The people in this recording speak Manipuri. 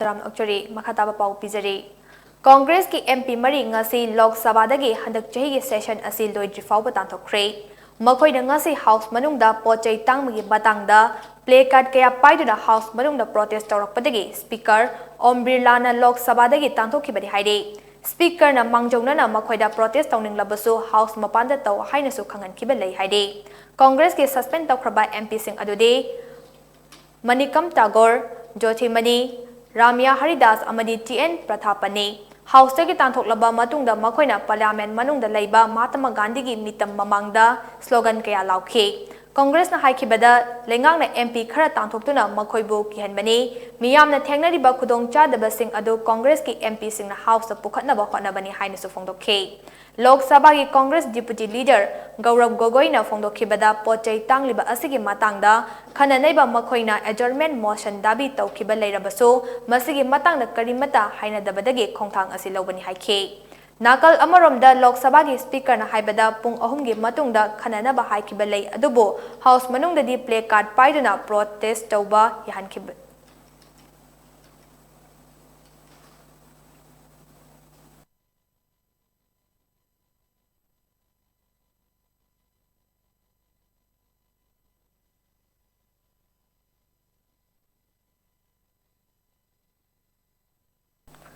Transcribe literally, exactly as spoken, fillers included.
ꯇꯔꯥꯝꯅ ꯑꯣꯛꯆꯔꯤ꯫ ꯃꯈꯥ ꯇꯥꯕ ꯄꯥꯎ ꯄꯤꯖꯔꯤ꯫ ꯀꯣꯡꯒ꯭ꯔꯦꯁꯀꯤ MP ꯃꯔꯤ ꯉꯁꯤ ꯂꯣꯛ ꯁꯚꯥꯗꯒꯤ ꯍꯟꯗꯛ ꯆꯍꯤꯒꯤ session ꯑꯁꯤ ꯂꯣꯏꯗ꯭ꯔꯤ ꯐꯥꯎꯕ ꯇꯥꯟꯊꯣꯛꯈ꯭ꯔꯦ꯫ ꯃꯈꯣꯏꯅ ꯉꯁꯤ House ꯃꯅꯨꯡꯗ ꯄꯣꯠ ꯆꯩ ꯇꯥꯡꯕꯒꯤ ꯃꯇꯥꯡꯗ placard ꯀꯌꯥ ꯄꯥꯏꯗꯨꯅ House ꯃꯅꯨꯡꯗ protest ꯇꯧꯔꯛꯄꯗꯒꯤ Speaker ꯑꯣꯝ ꯕꯤꯔꯂꯥꯅ ꯂꯣꯛ ꯁꯚꯥꯗꯒꯤ ꯇꯥꯟꯊꯣꯛꯈꯤꯕꯅꯤ ꯍꯥꯏꯔꯤ꯫ Speakerꯅ ꯃꯥꯡꯖꯧꯅꯅ ꯃꯈꯣꯏꯗ protest ꯇꯧꯅꯤꯡꯂꯕꯁꯨ House ꯃꯄꯥꯟꯗ ꯇꯧ ꯍꯥꯏꯅꯁꯨ ꯈꯪꯍꯟꯈꯤꯕ ꯂꯩ ꯍꯥꯏꯔꯤ꯫ ꯀꯣꯡꯒ꯭ꯔꯦꯁꯀꯤ suspend ꯇꯧꯈ꯭ꯔꯕ MPꯁꯤꯡ ꯑꯗꯨꯗꯤ ꯃꯅꯤꯀꯝ ꯇꯥꯒꯣꯔ, ꯖꯣꯊꯤꯃꯅꯤ, ꯔꯥꯃꯤꯌꯥ ꯍꯔꯤꯗꯥꯁ ꯑꯃꯗꯤ T N ꯄ꯭ꯔꯊꯥꯞꯅꯤ꯫ Houseꯇꯒꯤ ꯇꯥꯟꯊꯣꯛꯂꯕ ꯃꯇꯨꯡꯗ ꯃꯈꯣꯏꯅ Parliament ꯃꯅꯨꯡꯗ ꯂꯩꯕ ꯃꯍꯥꯇꯃꯥ ꯒꯥꯟꯙꯤꯒꯤ ꯃꯤꯇꯝ ꯃꯃꯥꯡꯗ slogan ꯀꯌꯥ ꯂꯥꯎꯈꯤ꯫ ꯀꯣꯡꯒ꯭ꯔꯦꯁꯅ ꯍꯥꯏꯈꯤꯕꯗ, ꯂꯩꯉꯥꯛꯅ MP ꯈꯔ ꯇꯥꯟꯊꯣꯛꯇꯨꯅ ꯃꯈꯣꯏꯕꯨ ꯀꯤꯍꯟꯕꯅꯤ, ꯃꯤꯌꯥꯝꯅ ꯊꯦꯡꯅꯔꯤꯕ ꯈꯨꯗꯣꯡꯆꯥꯗꯕꯁꯤꯡ ꯑꯗꯨ ꯀꯣꯡꯒ꯭ꯔꯦꯁꯀꯤ MPꯁꯤꯡꯅ Houseꯇ ꯄꯨꯈꯠꯅꯕ ꯍꯣꯠꯅꯕꯅꯤ ꯍꯥꯏꯅꯁꯨ ꯐꯣꯡꯗꯣꯛꯈꯤ꯫ ꯂꯣꯛ ꯁꯚꯥꯒꯤ ꯀꯣꯡꯒ꯭ꯔꯦꯁ Deputy Leader ꯒꯧꯔꯕ ꯒꯣꯒꯣꯏꯅ ꯐꯣꯡꯗꯣꯛꯈꯤꯕꯗ, ꯄꯣꯠ ꯆꯩ ꯇꯥꯡꯂꯤꯕ ꯑꯁꯤꯒꯤ ꯃꯇꯥꯡꯗ ꯈꯟꯅ ꯅꯩꯕ ꯃꯈꯣꯏꯅ adjournment motion ꯗꯥꯕꯤ ꯇꯧꯈꯤꯕ ꯂꯩꯔꯕꯁꯨ, ꯃꯁꯤꯒꯤ ꯃꯇꯥꯡꯗ ꯀꯔꯤꯃꯠꯇ ꯍꯥꯏꯅꯗꯕꯗꯒꯤ ꯈꯣꯡꯊꯥꯡ ꯑꯁꯤ ꯂꯧꯕꯅꯤ ꯍꯥꯏꯈꯤ꯫ ꯅꯥꯀꯜ ꯑꯃꯔꯣꯝꯗ ꯂꯣꯛ ꯁꯚꯥꯒꯤ Speakerꯅ ꯍꯥꯏꯕꯗ, ꯄꯨꯡ ꯑꯍꯨꯝꯒꯤ ꯃꯇꯨꯡꯗ ꯈꯟꯅꯅꯕ ꯍꯥꯏꯈꯤꯕ ꯂꯩ, ꯑꯗꯨꯕꯨ House ꯃꯅꯨꯡꯗꯗꯤ placard ꯄꯥꯏꯗꯨꯅ protest ꯇꯧꯕ ꯌꯥꯍꯟꯈꯤꯕ